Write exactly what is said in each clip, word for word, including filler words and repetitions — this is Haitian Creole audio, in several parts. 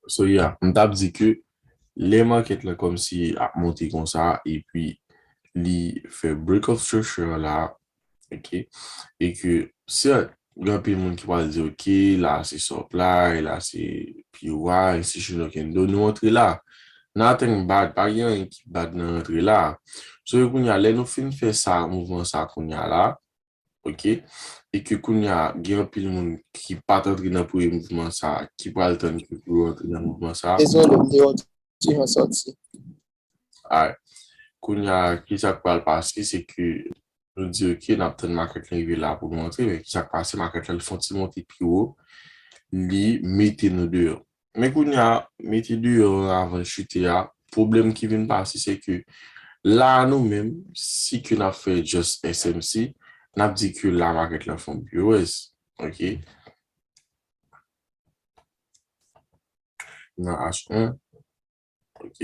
So, yeah, m t ap di ke lè market lan kòmsi ap monte konsa, epi li fè break of structure la, ok, e ke, sèt, gen anpil moun ki pral di, ok, la se supply, la se P Y, institutional candle, nou antre la. Nothing bad, pa gen anyen ki bad nan rantre la. So, kounye a, lè nou fin fè sa, mouvman sa kounye a la, ok, e ke kounye a, gen anpil moun ki pa t antre nan premye mouvman sa, ki pral tann ke pou yo antre nan mouvman sa. Dezole, m te yon ti jan sòti. Alright. Kounye a, ki sa k pral pase, se ke nou di, ok, n ap tann market lan rive la pou nou antre, men ki sa k pase, market lan, li fè yon ti monte pi wo, li mete nou deyò. Men kounye a, mete deyò an avan l chite a, pwoblèm ki vin pase, se ke la a nou menm, si ke n ap fè just S M C, n ap di ke la market lan fè yon B O S, ok? Nan H one, ok?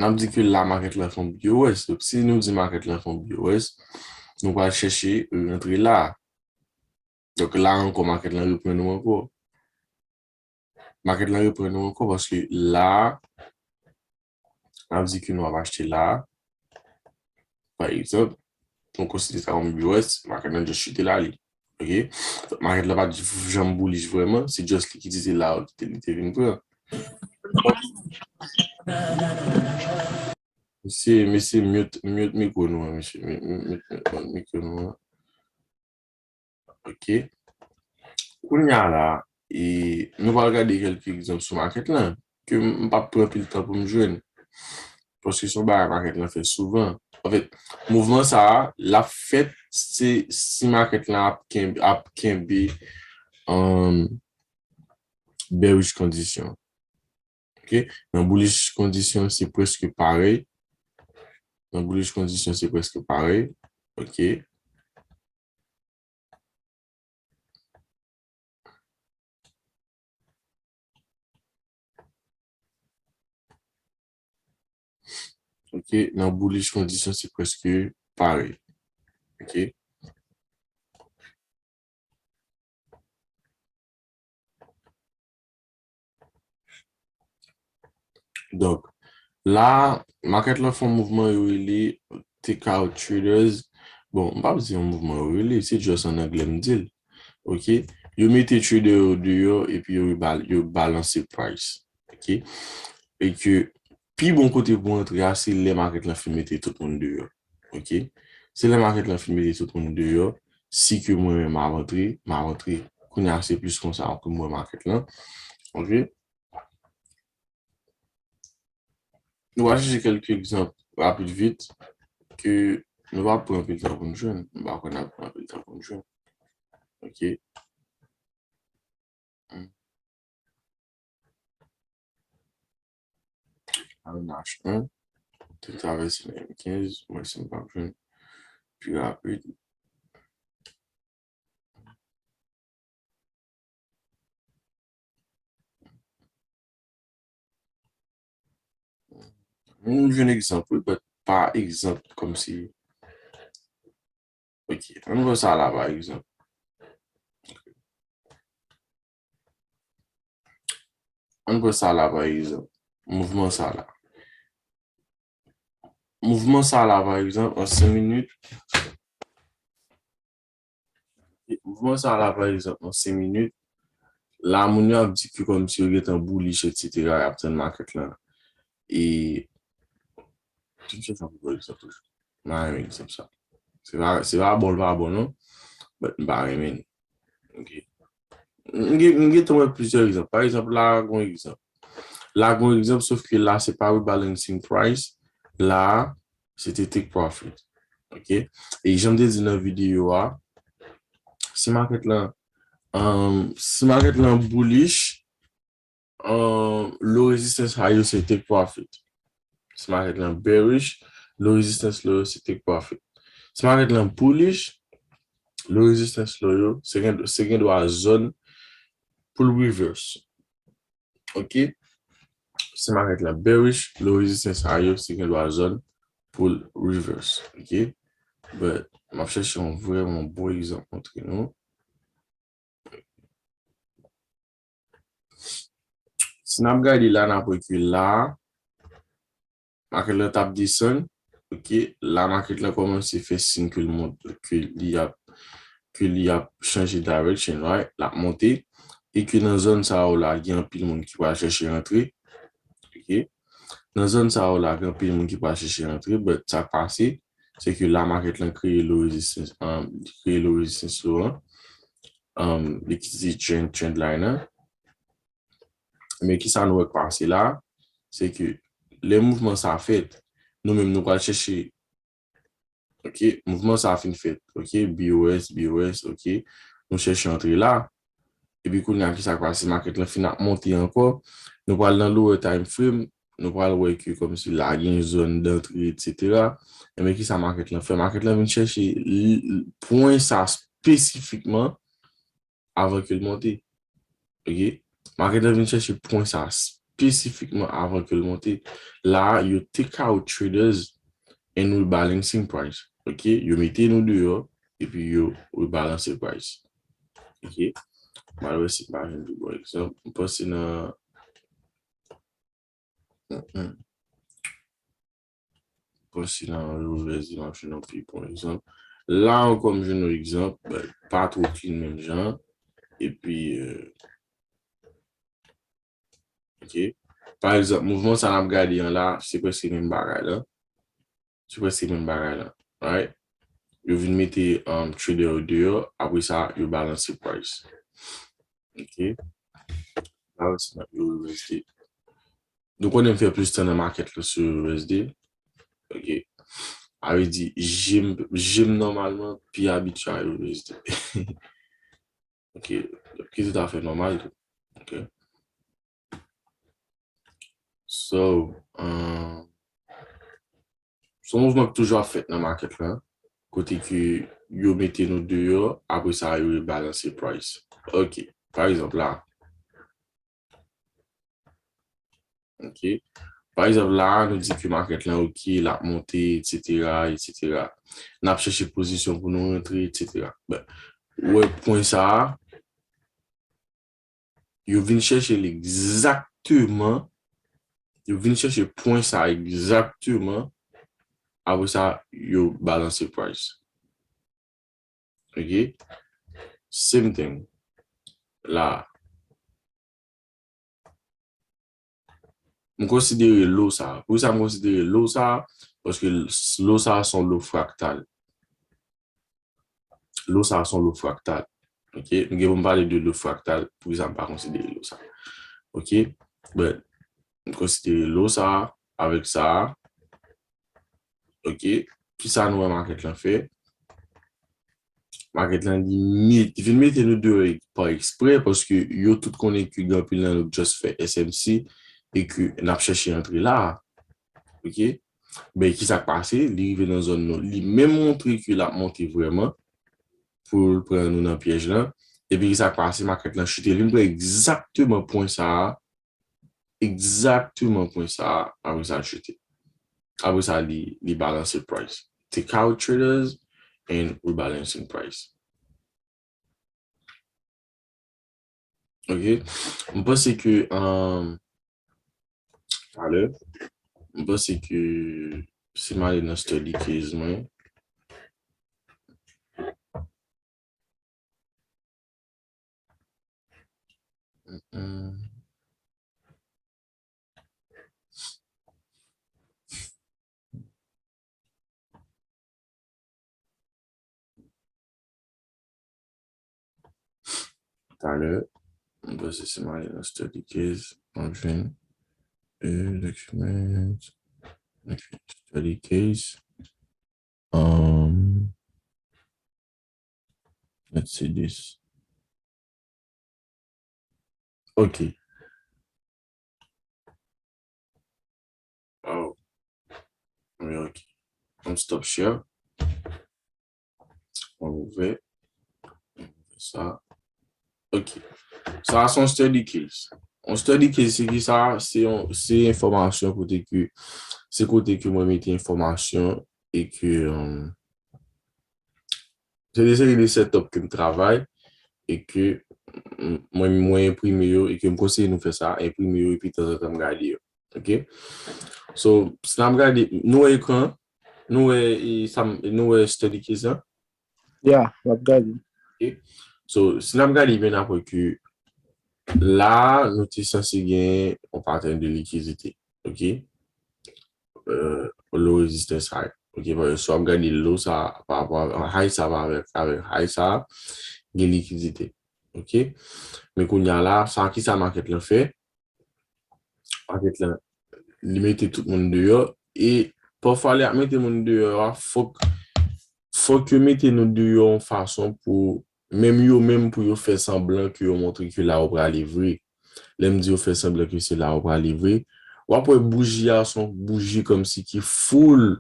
N ap di ke la market lan fè yon B O S. Donk, si nou di market lan fè yon B O S, nou pral chèche rantre la. Donk, la ankò, market lan reprann nou ankò. Market lan reprann nou ankò paske la, n ap di ke nou ap achte la. Pa egzanp, nou konsidere sa kòm B O S, market lan just chute la li. Ok? Market lan pa t janm bullish vrèman, se just likidite la ki te, li te vin pran. Mesye, mesye, mute, mute mikwo nou an, mesye. Mute, mute, mute, mute mikwo nou an. Ok. Kounye a la, e, nou pral gade kèlke egzanp sou market lan, ke m, m p ap pran anpil tan pou m jwenn. Paske se yon bagay market lan fè souvan. Anfèt, mouvman sa a, l ap fèt se si market lan ap kenbe, ap kenbe, um, bearish kondisyon. Ok? Nan bullish kondisyon, se prèske parèy. Nan bullish kondisyon, se prèske parèy. Ok? Ok, nan bullish kondisyon, se prèske parèy. Ok. Donk, la, market lan fè yon mouvman yo rele take out traders. Bon, m p ap di yon mouvman yo rele, se just an anglè m di l. Ok? Yo mete trader yo deyò epi yo rebal-, yo balanse price. Ok? E ke pi bon kote pou antre a, se lè market lan fin mete tout moun deyò. Ok? Se lè market lan fin mete tout moun deyò, si ke mwen menm m ap antre, m ap antre. Kounye a se plis konsa ke m wè market lan. Ok? Nou va chèche kèlke egzanp rapid vit ke nou va pran anpil tan pou nou jwenn. Nou va pran anpil tan pou nou jwenn. Ok. Al nan H one, te travèse nan M kenz, mwen si m p ap jwenn pi rapid. M jwenn egzanp, wi, but pa egzanp kòmsi. Ok, ann pran sa la, pa egzanp. Ann pran sa la, pa egzanp. Mouvman sa la. Mouvman sa la, pa egzanp, an senk minit. Mouvman sa la, pa egzanp, an senk minit. La, moun yo ap di ke kòmsi yo gentan bullish, et cetera, y ap tann market lan. E, tout se sa pou egzanp toujou. M pa renmen egzanp sa. Se pa, se pa bon, l pa bon, non. But m pa renmen l. Ok. M gen, m gentan wè plizyè egzanp. Pa egzanp, la, gon egzanp. La, gon egzanp, sof ke la, se pa rebalancing price. La, se te take profit. Ok? E jan m te di nan videyo a, si market lan, um, si market lan bullish, um, low resistance high yo se take profit. Si market lan bearish, low resistance low yo se take profit. Si market lan bullish, low resistance low yo, se gen, se gen dwa zòn pou l reverse. Ok? Si market lan bearish, low resistance high yo, se gen dwa zòn pou l reverse. Ok? But, m ap chèche yon vrèman bon egzanp montre nou. Si n ap gade la, n ap wè ke la, market lan t ap desann, ok, la market lan kòmanse fè siy ke l mont, ke li ap, ke li ap chanje direction, right? L ap monte, e ke nan zòn sa yo la, gen anpil moun ki pral chèche rantre, ok? Nan zòn sa yo la, gen anpil moun ki pral chèche rantre, but sa k pase, se ke la market lan kreye low resistance, um, li kreye low resistance low an, um, li ki se trend, trend line an. Men ki sa nou wè k pase la, se ke lè mouvman sa fèt, nou menm nou pral chèche, ok, mouvman sa fin fèt, ok, B O S, B O S, ok, nou chèche antre la, epi kounye a ki sa k pase, market lan fin ap monte ankò, nou pral nan lower time frame, nou pral wè ke kòmsi la gen zòn dantre, et cetera. Enben ki sa market lan fè? Market lan vin chèche l-, l-, pwen sa espesifikman avan ke l monte. Ok? Market lan vin chèche pwen sa espesifikman avan ke l monte. La, yo take out traders and rebalancing price. Ok? Yo mete nou deyò, epi yo rebalanse price. Ok? M al wè si m pa jwenn pi bon egzanp. M panse nan, mm, mm. Panse nan reverse de marche nan pi bon egzanp. La ankò, m jwenn yon egzanp, but pa twò klin menm jan. Epi, euh, ok. Pa egzanp, mouvman sa n ap gade an la, se prèske menm bagay la. Se prèske menm bagay la. Right? Yo vin mete, um, trader yo deyò, apre sa, yo balanse price. Ok. Balanse nan U S D. Nou konnen m fè plis tan nan market la sou U S D. Ok. A vle di, je m, je m nòmalman pi abitye a U S D. Ok. Ki toutafè nòmal tou. Ok. So, um, se yon mouvman ki toujou ap fèt nan market la, kote ke yo mete nou deyò, apre sa yo rebalanse price. Ok, pa egzanp la. Ok. Pa egzap, la a, nou di ke market lan, ok, l ap monte, et cetera, et cetera. N ap chèche pozisyon pou nou rantre, et cetera. Ben, ou wè pwen sa a, yo vin chèche l egzakteman, yo vin chèche pwen sa a egzakteman, apre sa, yo balanse price. Ok? Same thing. La a. M konsidere low sa a. Poukisa m konsidere low sa a? Paske low sa a se yon low fraktal. Low sa a se yon low fraktal. Ok? M gen pou m pale de low fraktal. Poukisa m pa konsidere low sa a? Ok? But, m konsidere low sa a avèk sa a. Ok? Kisa nou wè market lan fè? Market lan, li met-, li vin mete nou deyò pa eksprè, paske yo tout konnen ke gen anpil nan nou just fè S M C e ke n ap chèche antre la a. Ok? Men kisa k pase? Li rive nan zòn nou. Li menm montre ke l ap monte vrèman pou l pran nou nan pyèj lan. Epi kisa k pase? Market lan chite. Li vin pran egzakteman pwen sa a. Egzakteman pwen sa a, apre sa l chute. Apre sa, li, li balanse price. Take out traders and rebalancing price. Ok? M panse ke, um, talè, m panse ke si m ale nan study case mwen, talè, m panse si m ale nan study case, m ap jwenn, euh, document, ok, study case. Um, let's see this. Ok. Oh. Wi, ok. An stop share. An ouvè. An ouvè sa. Ok. Sa a se yon study case. Yon study case, se ki sa? Se yon, se enfòmasyon kote ke, se kote ke mwen mete enfòmasyon e ke, um, se de seri de setup ke m travay e ke m- mwen, mwen enprime yo e ke m konseye nou fè sa, enprime yo epi tanzantan m gade yo. Ok? So, si n ap gade, nou wè ekran, nou wè, e, sa m- nou wè study case lan? Ya, m ap gade. Ok? So, si n ap gade byen apre ke la, nou te sanse gen yon pattern de likidite. Ok? Euh, low resistance high. Ok, paske si w ap gade low sa pa rapò avèk high sa pa avèk avèk high sa gen likidite. Ok? Men kounye a la, sa ki sa market lan fè? Market lan li mete tout moun deyò e pafwa lè ap mete moun deyò a fòk fòk yo mete nou deyò yon fason pou menm yo menm pou yo fè sanblan ke yo montre ke la yo prale vre. Lè m di yo fè sanblan ke se la yo prale vre, w ap wè bouji a se yon bouji kòmsi ki full.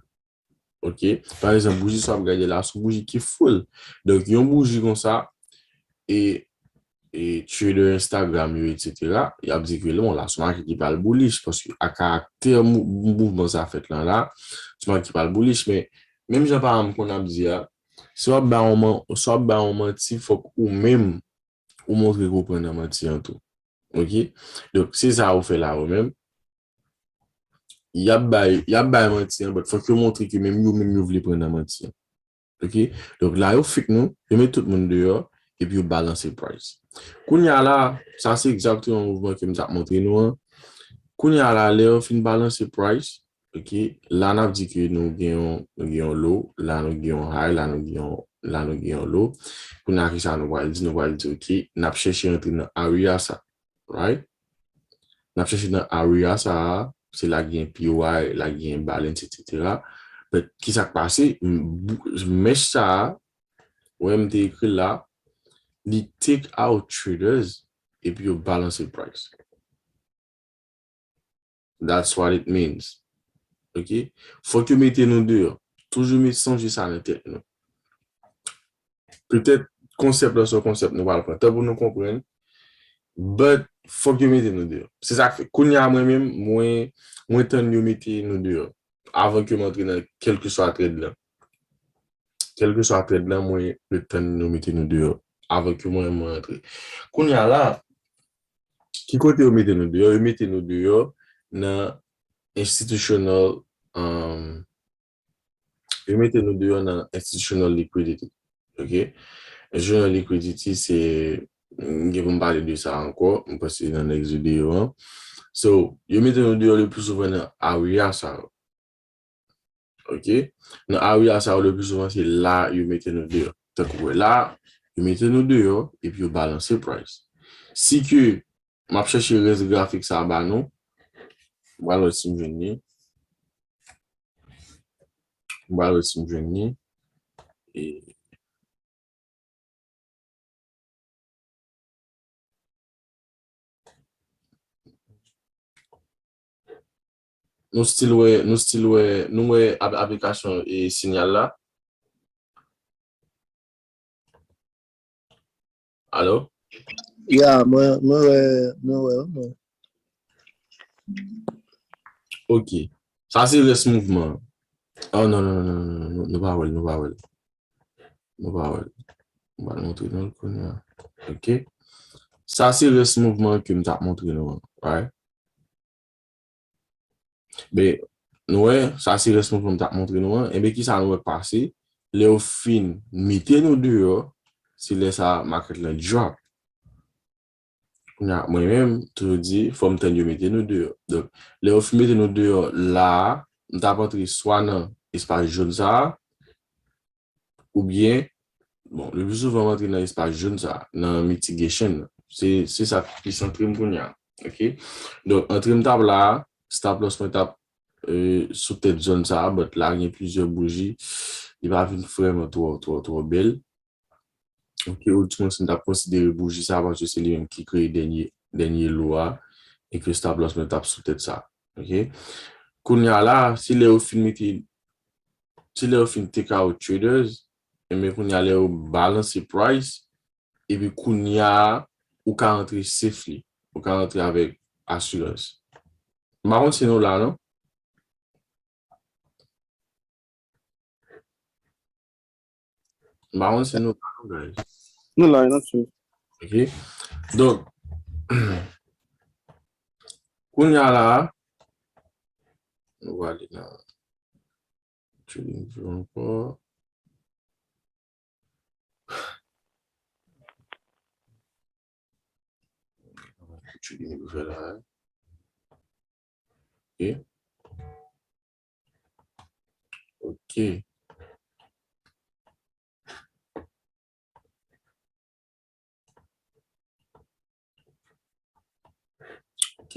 Ok? Pa egzanp, bouji sa w ap gade la se yon bouji ki full. Donk, yon bouji konsa, e e trader Instagram yo, etsetera, y ap di ke bon, la se yon market ki pral bullish paske a karaktè mouvman sa fèt lan la, se yon market ki pral bullish, men menm jan paran m konn ap di a, si w ap bay yon manti, fòk ou menm ou montre ke w pran nan manti an tou. Ok? Donk, se sa ou fè la ou menm. Y ap bay, y ap bay manti an, but fòk yo montre ke menm yo menm yo vle pran nan manti an. Ok? Donk la yo fake nou, yo met tout moun deyò, epi yo balanse price. Kounye a la, sa se egzakteman mouvman ke m t ap montre nou an. Kounye a la, lè yo fin balanse price, ok, la n ap di ke nou gen yon, nou gen yon low, la nou gen yon high, la nou gen yon, la nou gen yon low. Kounye a ki sa nou pral di? Nou pral di, ok, n ap chèche antre nan area sa. Right? N ap chèche nan area sa a, se la gen P Y, la gen balance, etsetera. But ki sa k pase? Mèch sa a, wè m te ekri l la, li take out traders epi yo balanse price. That's what it means. Ok? Fòk yo mete nou deyò. Toujou met sonje sa nan tèt nou. Petèt konsèp la se yon konsèp nou pral pran tan pou nou konprann. But fòk yo mete nou deyò. Se sa k fè. Kounye a mwen menm, mwen, mwen tann yo mete nou deyò. Avan ke m antre nan kèlkeswa trade lan. Kèlkeswa trade lan, mwen ret tann yo mete nou deyò. Avan ke mwen, mwen antre. Kounye a la, ki kote yo mete nou deyò? Yo mete nou deyò nan institutional, um, yo mete nou deyò nan institutional liquidity. Ok? Institutional liquidity, se, m gen pou m pale de sa ankò, m panse nan next video an. So, yo mete nou deyò le pli souvan nan area sa yo. Ok? Nan area sa yo le pli souvan se la yo mete nou deyò. Tankou wè la, yo mete nou deyò epi yo balanse price. Si ke m ap chèche rès grafik sa ba nou, m pral wè si m jwenn li. M pral wè si m jwenn li. E Nou still wè, nou still wè, nou wè aplikasyon e sinyal la. Alo? Ya, mwen, mwen wè, mwen wè, mwen. Ok. Sa se rès mouvman. Oh non, non, non, non, non, non, nou pa wè l, nou pa wè l. Nou pa wè l. M pral montre nou l kounye a. Ok. Sa se rès mouvman ke m t ap montre nou an. Right? Ben, nou wè, sa se rès mouvman m t ap montre nou an. Enben, kisa nou wè k pase? Lè yo fin mete nou deyò, se lè sa market lan drop. Kounye a, mwen menm, toujou di, fò m tann yo mete nou deyò. Donk, lè yo fin mete nou deyò la a, m t ap antre swa nan espas jòn sa a, oubyen, bon, le pli souvan m antre nan espas jòn sa a, nan mitigation nan. Se, se sa k plis antre m kounye a. Ok? Donk, antre m t ap la a, stop loss mwen t ap, euh, sou tèt zòn sa a, but la gen plizyè bouji, li pa vin vrèman twò, twò, twò bèl. Ok, ou di mwen si m t ap konsidere bouji sa a, paske se li menm ki kreye dènye, dènye low a, e ke stop loss mwen t ap sou tèt sa. Ok? Kounye a la, se lè yo fin mete, se lè yo fin take out traders, enben kounye a lè yo balanse price, epi kounye a, ou ka antre safely, ou ka antre avèk asirans. M pa konn si nou la, non? M pa konn si nou la, non, guys? Nou la, nou sou. Ok. Donk, kounye a la, nou va ale nan TradingView ankò. TradingView la. Ok. Ok. Ok.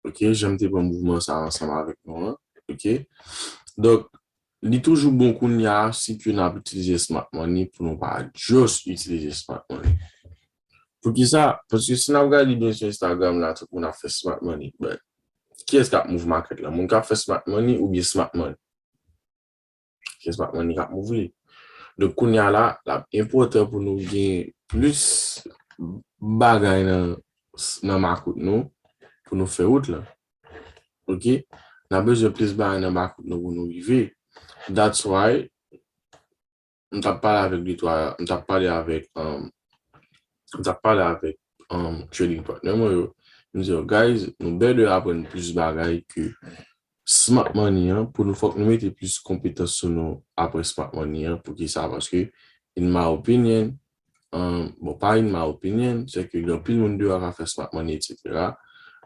Ok, jan m te pran mouvman sa ansanm avèk nou an. Ok. Donk, li toujou bon kounye a si ke n ap itilize Smart Money pou nou pa just itilize Smart Money. Poukisa? Paske si n ap gade byen sou Instagram la, tout moun ap fè Smart Money. But, kiyès k ap move market la? Moun k ap fè Smart Money oubyen Smart Money? Se Smart Money k ap move li. Donk, kounye a la, l ap enpòtan pou nou gen plis bagay nan, nan makout nou pou nou fè wout la. Ok? N ap bezwen plis bagay nan makout nou pou nou rive. That's why, m t ap pale avèk de twa, m t ap pale avèk, um, m t ap pale avèk, um, trading partner mwen yo. M di yo, guys, nou better aprann plis bagay ke Smart Money an, pou nou fòk nou mete plis konpetans sou nou apre Smart Money an. Poukisa? Paske, in my opinion, um, bon, pa in my opinion, se ke gen anpil moun deyò k ap fè Smart Money, et cetera.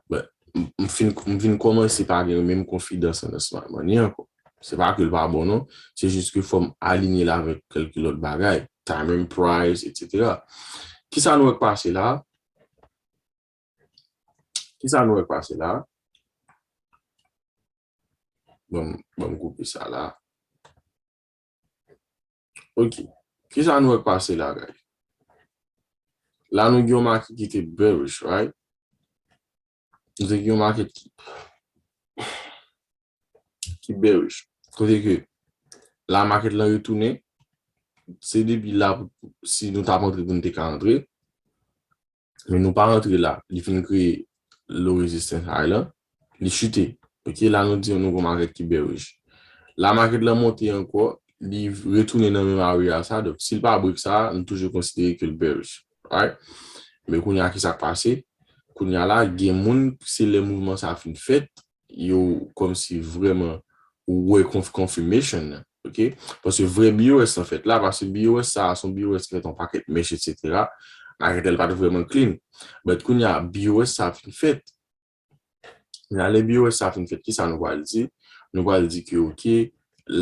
But, m, m fin, m vin kòmanse pa gen menm konfidans nan Smart Money ankò. Se pa ke l pa bon, non. Se jis ke fò m alinye l avèk kèlke lòt bagay. Timing, price, et cetera. Kisa nou wè k pase la? Kisa nou wè k pase la? Bon, bon, m koupe sa la. Ok. Kisa nou wè k pase la, guys? La, nou gen yon market ki te bearish, right? Nou te gen yon market ki, ki bearish. Kote ke la, market lan retounen. Se depi la, si nou t ap antre pou nou te ka antre. Men nou pa rantre la. Li fin kreye low resistance high lan. Li chute. Ok, la nou di nou gon market ki bearish. La market lan monte ankò, li retounen nan menm area sa. Donk, si l pa break sa, nou toujou konsidere ke l bearish. Right? Men kounye a, ki sa k pase? Kounye a la, gen moun, se lè mouvman sa fin fèt, yo kòmsi vrèman wè conf-, confirmation nan, ok? Paske vrè B O S lan fèt la, paske B O S sa, se yon B O S ki fèt yon pakèt mèch, et cetera. Market la pa t vrèman clean. But kounye a, B O S sa fin fèt. Kounye a, lè B O S sa fin fèt, kisa nou pral di? Nou pral di ke, ok,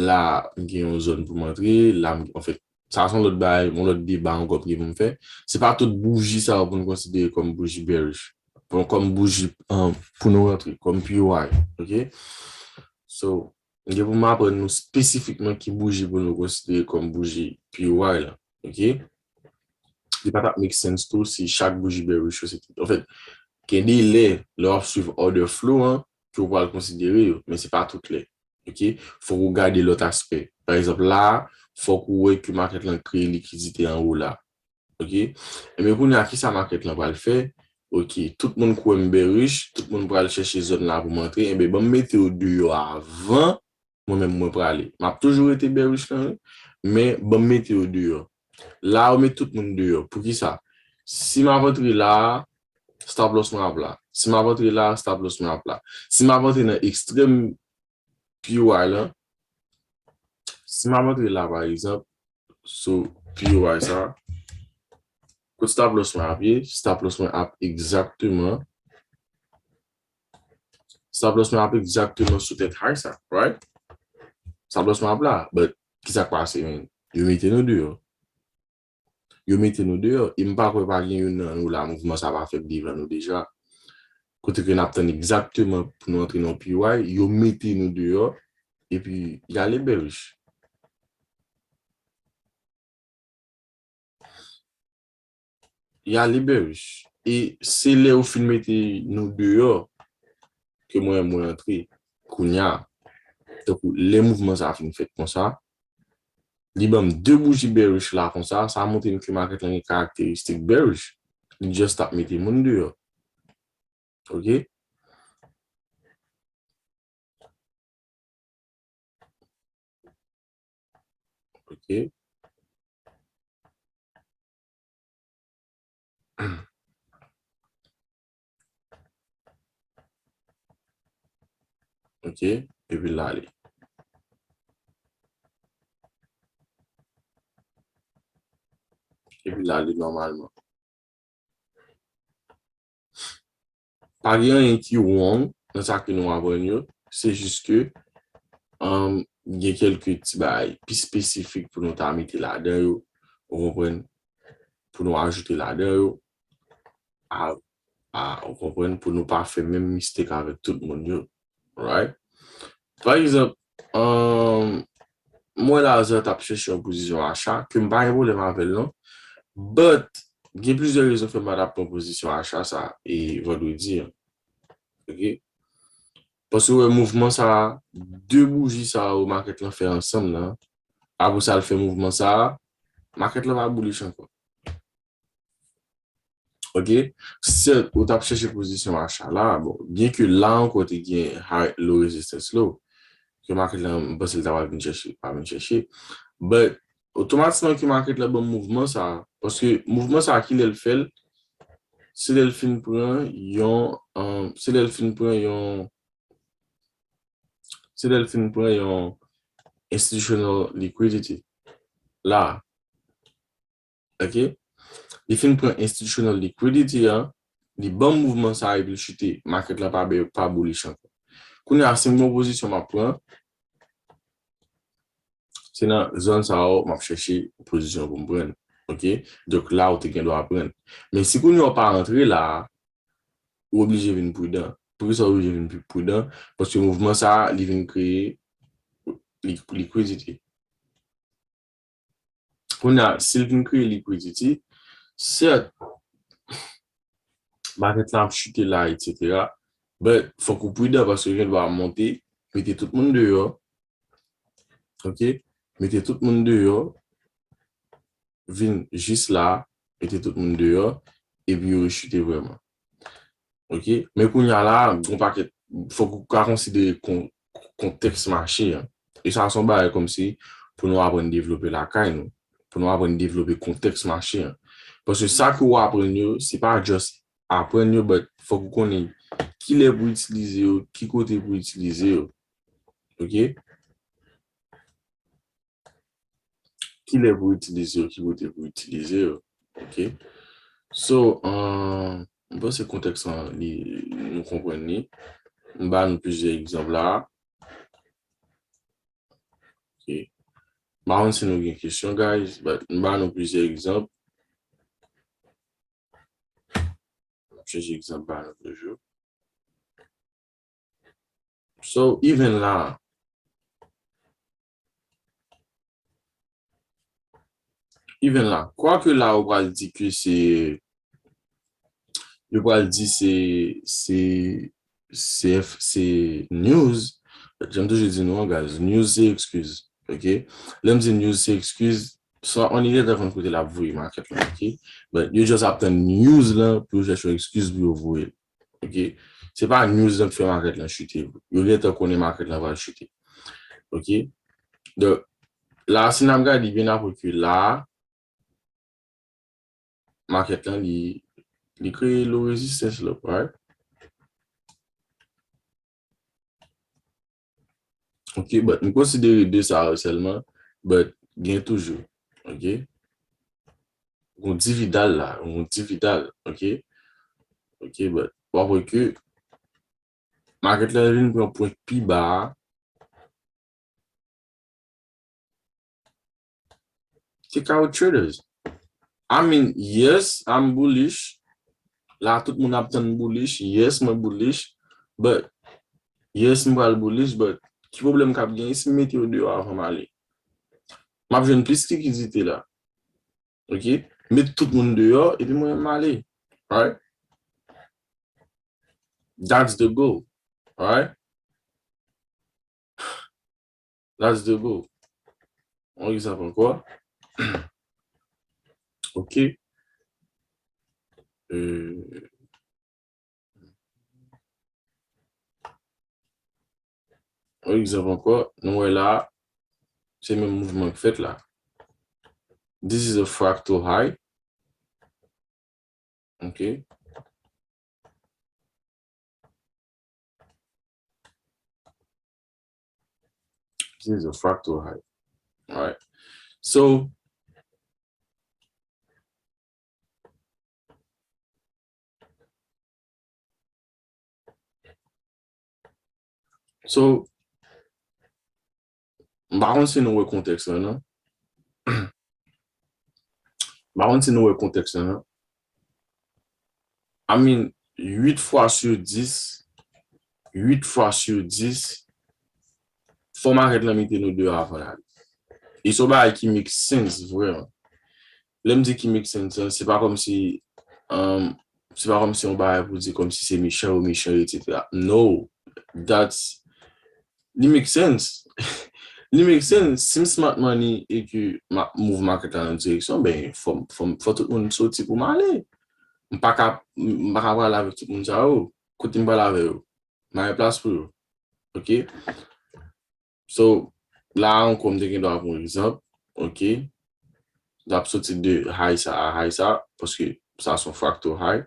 la, m gen yon zòn pou m antre, la, m, anfèt, sa se yon lòt bagay, yon lòt deba ankò pou m fè. Se pa tout bouji sa yo pou nou konsidere kòm bouji bearish. Bon, kòm bouji, um, pou nou rantre, kòm P O I, ok? So, m gen pou m aprann nou espesifikman ki bouji pou nou konsidere kòm bouji P O I la, ok? Li pa t ap make sense tou si chak bouji bearish yo se tout. Anfèt, gen de lè, lè w ap swiv order flow an, ke w pral konsidere yo, men se pa tout lè. Ok? Fòk ou gade lòt aspè. Pa egzanp, la a, fòk ou wè ke market lan kreye likidite anwo la. Ok? Enben, kounye a, kisa market lan pral fè? Ok, tout moun kwè m bearish, tout moun pral chèche zòn la pou m antre. Enben, ban m mete yo deyò avan mwen menm mwen prale. M ap toujou rete bearish lan, wi, men ban m mete yo deyò. La, yo met tout moun deyò. Poukisa? Si m ap antre la a, stop loss mwen ap la. Si m ap antre la, stop loss mwen ap la. Si m ap antre nan ekstrèm P O I lan, si m ap antre la, pa egzanp, sou P O I sa, kot stop loss mwen ap ye? Stop loss mwen ap egzakteman, stop loss mwen ap egzakteman sou tèt high sa, right? Stop loss mwen ap la, but kisa k pase, man? Yo mete nou deyò. Yo mete nou deyò. E m pa kwè pa gen youn nan nou la, mouvman sa pa fèt devan nou deja. Kote ke n ap tann egzakteman pou nou antre nan P O I, yo mete nou deyò, epi y ale bearish. Y ale bearish. E se lè yo fin mete nou deyò ke mwen, mwen antre. Kounye a, tankou lè mouvman sa fin fèt konsa, li ban m de bouji bearish la konsa, sa montre m ke market lan gen karakteristik bearish. Li just ap mete moun deyò. Ok? Ok. Ok, epi l ale. Epi l ale nòmalman. Pa gen anyen ki wrong nan sa ke nou aprann yo, se jis ke, um, gen kèlke ti bagay pi espesifik pou nou ta mete ladan yo, ou konprann, pou nou ajoute ladan yo, a, a, ou konprann, pou nou pa fè menm mistake avèk tout moun yo, right? Pa egzanp, um, m wè Lazare t ap chèche yon pozisyon acha, ke m pa gen pwoblèm avè l non. But, gen plizyè rezon fè m pa t ap pran pozisyon acha sa e vandredi an. Ok? Paske w wè mouvman sa, de bouji sa yo market lan fè ansanm nan, apre sa l fè mouvman sa, market lan pa bullish ankò. Ok? Sèt, ou t ap chèche pozisyon acha la. Bon, byen ke la ankò te gen high, low resistance low, ke market lan, m panse l ta pral vin chèche, pa vin chèche. But, otomatikman ke market lan ban m mouvman sa, paske mouvman sa, kilè l fè l, se lè l fin pran yon, um, se lè l fin pran yon, se lè l fin pran yon institutional liquidity. La, ok? Li fin pran institutional liquidity an, li ban m mouvman sa epi l chute. Market lan pa be-, pa bullish ankò. Kounye a, si m gen yon pozisyon m ap pran, se nan zòn sa yo m ap chèche pozisyon pou m pran. Ok? Donk, la ou te gen dwa pran. Men si kounye a w pa rantre la, ou oblije vin pridan. Poukisa w oblije vin pi pridan? Paske mouvman sa a, li vin kreye li-, likwidite. Kounye a, si l vin kreye likwidite, sèt, market la ap chute la, et cetera. But, fòk ou pridan paske gen dwa monte, mete tout moun deyò. Ok? Mete tout moun deyò, vin jis la, mete tout moun deyò, epi yo rechute vrèman. Ok? Men kounye a la, gon pakèt, fòk ou ka konsidere kon-, kontèks mache an. E sa se yon bagay kòmsi pou nou aprann devlope lakay nou. Pou nou aprann devlope kontèks mache an. Paske sa ke w aprann yo, se pa just aprann yo, but fòk ou konnen kilè pou itilize yo, ki kote pou itilize yo. Ok? Kilè pou itilize yo, ki kote pou itilize yo. Ok? So, um, m panse kontèks lan, li, nou konprann li. M ba nou plizyè egzanp la. Ok. M pa konn si nou gen kesyon, guys, but m ba nou plizyè egzanp. M ap chèche egzanp ba nou toujou. So, even la, even la, kwake la, ou pral di ke se, yo pral di se, se, se, se news. Jan m toujou di nou an, guys, news se ekskiz. Ok? Lè m di news se ekskiz, se yon nèg gentan konn kote l ap voye market lan, ok? But yo just ap tann news lan pou yo chèche yon ekskiz pou yo voye l. Ok? Se pa news lan k fè market lan chute. Yo gentan konnen market lan pral chute. Ok? Donk, la, si n ap gade byen apre ke la, market lan, li, li kreye low resistance la, right? Ok, but m konsidere de sa yo sèlman, but gen toujou, ok? Gon dividal la, gon dividal, ok? Ok, but w ap wè ke market la vin pran pwent pi ba a. Take out traders. I mean, yes, I'm bullish. La, tout moun ap tann bullish. Yes, mwen bullish. But, yes, m pral bullish, but ki pwoblèm k ap genyen si m mete yo deyò avan m ale? M ap jwenn plis likidite la. Ok? Met tout moun deyò, epi mwen, m ale. Right? That's the goal. Right? That's the goal. Yon egzanp ankò. Ok. Euh, yon egzanp ankò. Nou wè la, se menm mouvman k fèt la. This is a fractal high. Ok. This is a fractal high. Alright. So, so, m pa konn si nou wè kontèks la, non? M pa konn si nou wè kontèks la, non? I mean, uit fwa sou dis, uit fwa sou dis, fò makèt la mete nou deyò avan l ale. E se yon bagay ki make sense, vrèman. Lè m di ki make sense, se pa kòmsi, um, se pa kòmsi yon bagay pou di kòmsi se mechan yo mechan, et cetera. No, that's, li make sense. Li make sense. Si m smart money e ke m ap move market la nan direksyon, ben, fò, fò, fò tout moun soti pou m ale. M pa ka, m pa ka prale avèk tout moun sa yo. Kote m prale avè yo? M pa gen plas pou yo. Ok? So, la ankò, m te gen dwa pran egzanp, ok? L ap soti de high sa a high sa, paske sa se yon fractal high.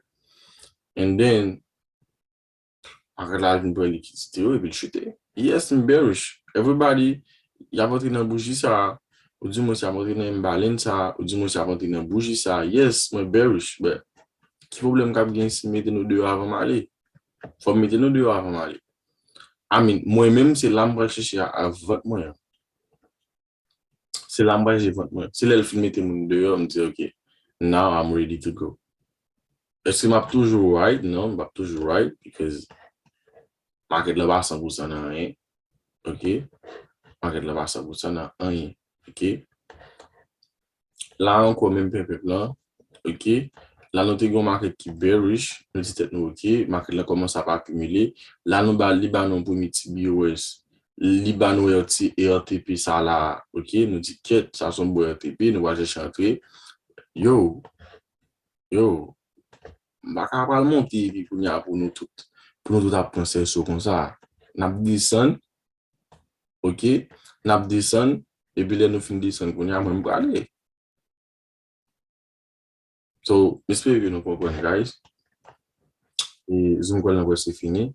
And then, market la vin pran likidite yo, epi l chute. Yes, m bearish. Everybody, y ap antre nan bouji sa a, ou di mwen y ap antre nan imbalance sa a, ou di mwen y ap antre nan bouji sa a. Yes, mwen bearish, but ki pwoblèm k ap gen si m mete nou deyò avan m ale? Fò m mete nou deyò avan m ale. I mean, mwen menm, se la m pral chèche a, a vant mwen an. Se la m pral chèche vant mwen. Se lè l fin mete moun deyò, m di, "Ok, now I'm ready to go." Èske m ap toujou right? Non, m p ap toujou right, because market la pa san pou san nan anyen. Ok? Market la pa san pou san nan anyen. Ok? La ankò, menm pèpèp lan. Ok? La nou te gen yon market ki bearish, nou di tèt nou, ok, market la kòmanse ap akimile. La nou ba, li ba nou yon premye ti B O S. Li ba nou R T, R T P sa la, ok, nou di kèt, sa se yon bon R T P, nou pral chèche antre. Yo, yo, m pa ka pral monte epi kounye a pou nou tout, pou nou tout ap pran sèso konsa. N ap desann, ok, n ap desann, epi lè nou fin desann kounye a, mwen m prale. So, m espere ke nou konprann, guys. E Zoom call lan prèske fini.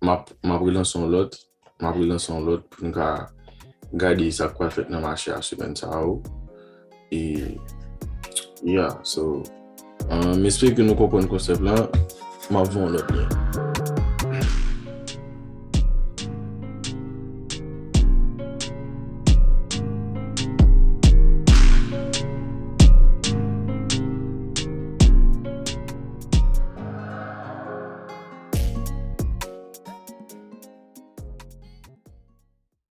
M ap, m ap relanse yon lòt. M ap relanse yon lòt pou n ka gade sa k pral fèt nan mache a semèn sa a yo. E, yeah, so, uh, m espere ke nou konprann konsèp lan. M ap voye yon lòt lyen.